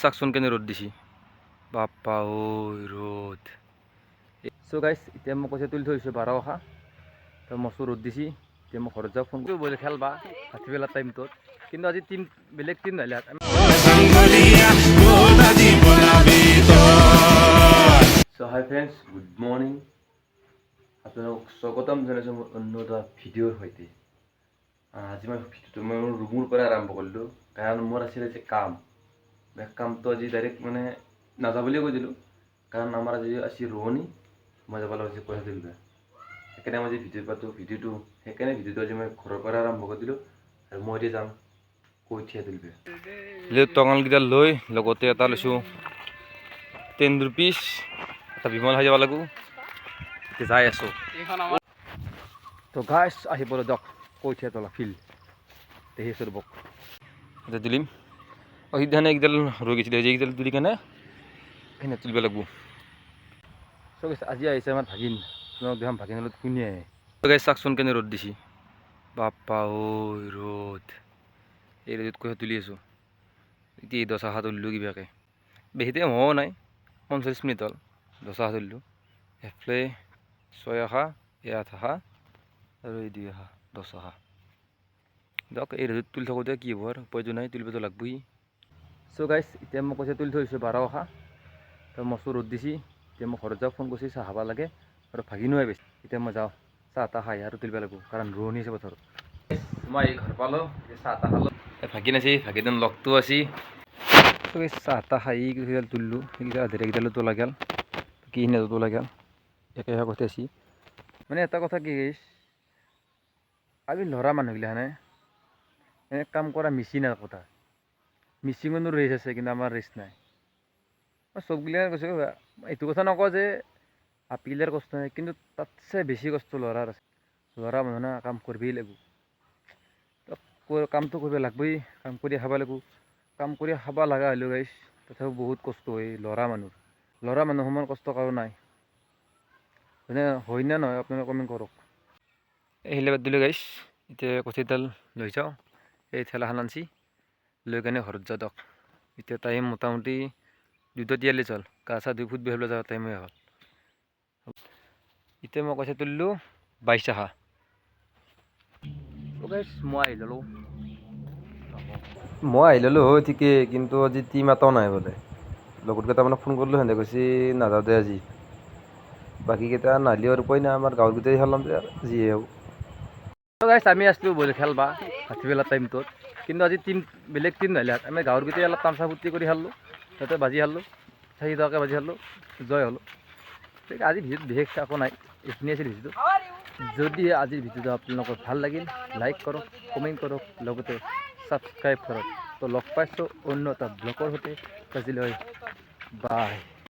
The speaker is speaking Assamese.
চাওকচোন কেনে ৰ'দ দিছি, বাপ্পা ঐ ৰ'দ। চ' গাইছ, এতিয়া মই কঠীয়া তুলি থৈছোঁ 12 আশা। তো মচো ৰ'দ দিছি। এতিয়া মই ঘৰত যাওঁ। ফোন কৰিব বলে খেলবা ভাটিবেলা টাইমটোত, কিন্তু আজি টিম বেলেগ টিম নাহিলে। জংঘলীয়া ক'ত আজি বনাবি তই? So hi friends, good morning. আপোনালোক স্বাগতম জনাইছোঁ মোৰ অন্য এটা ভিডিঅ'ৰ সৈতে। আজি মই ভিডিঅ'টো মই মোৰ ৰুমৰ পৰা আৰম্ভ কৰিলোঁ, কাৰণ মোৰ আছিলে যে কাম। এই কামটো আজি ডাইৰেক্ট মানে নাযাওঁ বুলিয়ে কৈ দিলোঁ, কাৰণ আমাৰ আজি আছিল ৰোৱনী। মই যাব লাগিছে কঠীয়া তুলিব। সেইকাৰণে মই আজি ভিডিঅ' পাতোঁ ভিডিঅ'টো, সেইকাৰণে ভিডিঅ'টো আজি মই ঘৰৰ পৰা আৰম্ভ কৰি দিলোঁ। আৰু মই এতিয়া যাম কঠীয়া তুলিব। টঙালকেইটা লৈ লগতে এটা লৈছোঁ 10 ৰুপিজ, এটা বিমল খাই যাব লাগিব। এতিয়া যাই আছোঁ। তো গাইছ, আহিব দিয়ক কঠীয়া তোলা ফিল্ড। দেখি আছোঁ, ৰ'বক, এতিয়া তুলিম। অঁ, সিদিনাখনে এইকেইডাল ৰৈ গৈছিলে, এইকেইডাল তুলি কেনে সেনে তুলিব লাগিব। চ' গাইছ, আজি আহিছে আমাৰ ভাগিন। তোমাক দেখাম ভাগিন লগত কোনে আহে। গাইছ, চাওকচোন কেনে ৰ'দ দিছি, বাপ্পা ঐ ৰ'দ। এই ৰ'দত কঠীয়া তুলি আছোঁ। এতিয়া এই 10 আশা তুলিলোঁ কিবাকৈ। বেছি টাইম হোৱাও নাই, 45 মিনিট হ'ল। 10 আশা তুলিলোঁ। এফালে 6 আশা, এই 8 আশা আৰু এই 2 আশা, 10 আশা। দিয়ক, এই ৰ'দত তুলি থাকোঁতে কি হ'ব আৰু? উপায়টো নাই, তুলিবতো লাগিবই। চ' গাইছ, এতিয়া মই কঠীয়া তুলি থৈছোঁ 12 আশা। তো মচো ৰ'দ দিছি। এতিয়া মই ঘৰত যাওঁ। ফোন কৰিছে, চাহ খাব লাগে আৰু ভাগিনো আহি পাইছে। এতিয়া মই যাওঁ, চাহ তাহ খাই আৰু তুলিব লাগিব, কাৰণ ৰোৱনী আছে পথাৰত। মই আহি ঘৰ পালোঁ, এতিয়া চাহ তাহ খালোঁ। এই ভাগিন আছে, ভাগিনৰ লগটো আছে। তো এই চাহ তাহ খাই সেইকেইডাল তুলিলোঁ। সেইকেইটা আধেৰিকেইডালো তোলা গ'ল, বাকীখিনি তোলা গ'ল। একে কথা আছি। মানে এটা কথা কি গাইছ, আমি ল'ৰা মানুহগিলাখানে এনে কাম কৰা মেচিন আৰু কথা মিচিঙনো ৰেষ্ট আছে, কিন্তু আমাৰ ৰেষ্ট নাই। মই চবগিলা কৈছোঁ, এইটো কথা নকওঁ যে আপিগিলাৰ কষ্ট নাই, কিন্তু তাতছে বেছি কষ্ট ল'ৰাৰ আছে। ল'ৰা মানুহ না, কাম কৰিবই লাগিব। কামটো কৰিব লাগিবই, কাম কৰি খাব লাগিব। কাম কৰি খাব লগা হ'লেও গাইছ, তথাপিও বহুত কষ্ট হয় ল'ৰা মানুহৰ। ল'ৰা মানুহ সমান কষ্ট কাৰো নাই। হয়নে হয় নে নহয়, আপোনালোকে কমেণ্ট কৰক। আহিলে বাদ দিলোঁ গাইছ। এতিয়া কঠীয়াডাল লৈ যাওঁ। এই ঠেলাখন আনছি, লৈ কেনে ঘৰত যাওঁ দক। এতিয়া টাইম মোটামুটি 2:43 হ'ল। গা চা ধুই ফুটবল খেলিব যোৱা টাইমেই হ'ল। এতিয়া মই কঠীয়া তুলিলোঁ 22 আশা। গাইছ, মই আহি ল'লোঁ। মই আহি ল'লোঁ হয় ঠিকেই, কিন্তু আজি টিম এটাও নাই বোলে। লগত কেইটামানক ফোন কৰিলোঁ, সিহঁতে কৈছে নাযাওঁ দে আজি। বাকীকেইটা নাহিলেও আৰু উপায় নাই, আমাৰ গাঁৱৰ গোটেই খেলাম দে আৰু যিয়ে হওক। গাইছ, আমি আছিলোঁ বল খেলবা ভাটিবেলা টাইমটোত, কিন্তু আজি টিম বেলেগ টিম নাহিলে। আমি গাঁৱৰ গোটেই অলপ তামচা ফূৰ্তি কৰি খেলিলোঁ, তাতে বাজি খেলিলোঁ, 4 টকাকৈ বাজি খেলিলোঁ, জয় হ'লোঁ। ঠিক, আজি ভিডিঅ'ত বিশেষ একো নাই, এইখিনি আছিল ভিডিঅ'টো। যদি আজিৰ ভিডিঅ'টো আপোনালোকৰ ভাল লাগিল, লাইক কৰক, কমেণ্ট কৰক, লগতে ছাবস্ক্ৰাইব কৰক। তো লগ পাইছোঁ অন্য এটা ব্লগৰ সৈতে। আজিলৈ বাই।